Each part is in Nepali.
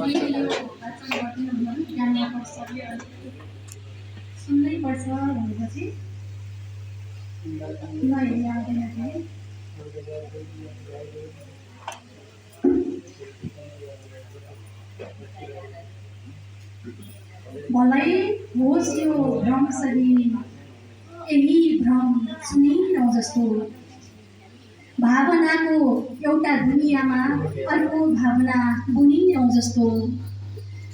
फेरि यो वाचन गर्दिनँ भने जान्नुपर्छ सुन्नै पर्छ भनेपछि नहेरी आउँदैन फेरि भलै होस् यो भ्रम सही यही भ्रम सुनिरहँ जस्तो भावनाको एउटा दुनियाँमा अर्को भावना बुनिरहँ जस्तो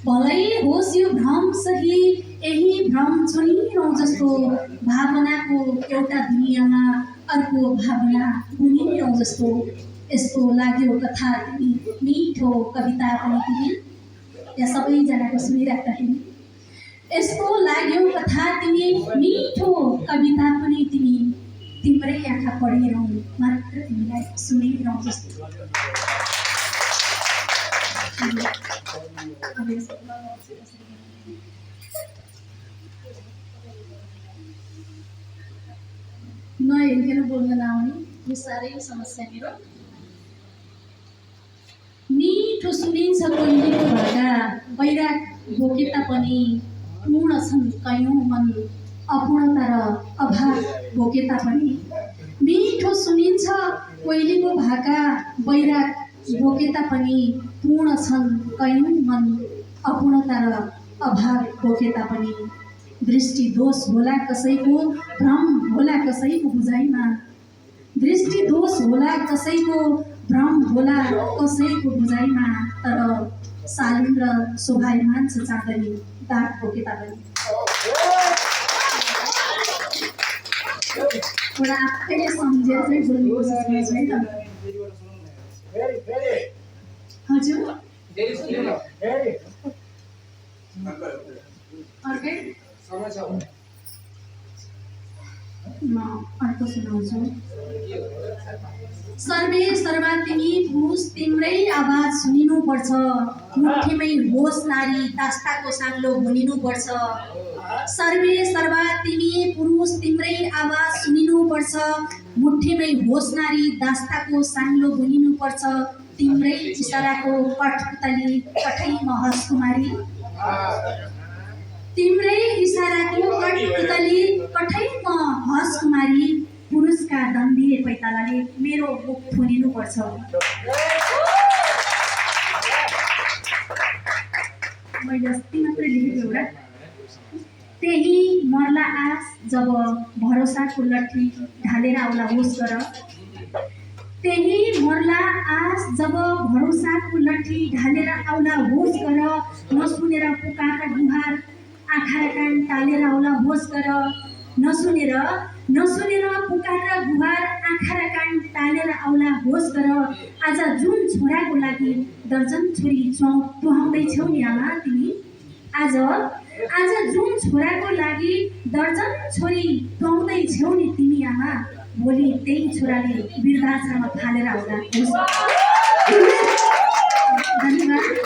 भलै होस् यो भ्रम सही यही भ्रम सुनिरहँ जस्तो भावनाको एउटा दुनियाँमा अर्को भावना बुनिरहँ जस्तो यस्तो लाग्यो कथा तिमी मिठो कविता पनि तिमी यहाँ सबैजनाको सुनिराख्दाखेरि यस्तो लाग्यो कथा तिमी मिठो कविता पनि तिमी तिम्रै आँखा पढिरहँ मात्र तिमीलाई सुनिरहँ जस्तो नहेरिकन बोल्न नआउने यो साह्रै समस्या मेरो मिठो सुनिन्छ कोइलीको भाका वैराग बोके तापनि पूर्ण छन् कयौँ मन अपूर्णता र अभाव बोके तापनि मिठो सुनिन्छ कोइलीको भाका वैराग बोके तापनि पूर्ण छन् कयौँ मन अपूर्णता र अभाव बोके तापनि दृष्टि दोष होला कसैको भ्रम होला कसैको बुझाइमा दृष्टि दोष होला कसैको भ्रम होला कसैको बुझाइमा तर शालीन र शोभायमान छ चाँदनी दाग बोके तापनि एउटा आफैले सम्झेर चाहिँ बोल्ने कोसिस गर्छु है त हजुर अर्कै म अर्को सुनाउँछु सर्वे सर्वा तिमी पुरुष तिम्रै आवाज सुनिनुपर्छ मुठीमै होस् नारी दास्ताको साङ्लो भुनिनुपर्छ सर्वे सर्वा तिमी पुरुष तिम्रै आवाज सुनिनुपर्छ मुठीमै होस् नारी दास्ताको साङ्लो भुनिनुपर्छ तिम्रै इसाराको कठपुतली कठैमा हस कुमारी तिम्रै इसाराको कठपुतली कठैमा हस कुमारी पुरुषका दम्भिए पैतालाले मेरो मुख थुनिनुपर्छ मैले अस्ति मात्रै लेखेको एउटा त्यही मर्ला आस जब भरोसाको लट्ठी ढालेर आउला होस् गर त्यही मर्ला आस जब भरोसाको लट्ठी ढालेर आउला होस् गर नसुनेर पुकारका गुहार आँखा र कान टालेर आउला होस् गर नसुनेर पुकार र गुहार आँखा र कान टालेर आउला होस् गर आज जुन छोराको लागि दर्जन छोरी तुहाउँदैछौ नि आमा तिमी आज जुन छोराको लागि दर्जन छोरी तुहाउँदैछौ नि तिमी आमा भोलि त्यही छोराले वृद्धाश्रममा फालेर आउला होस् धन्यवाद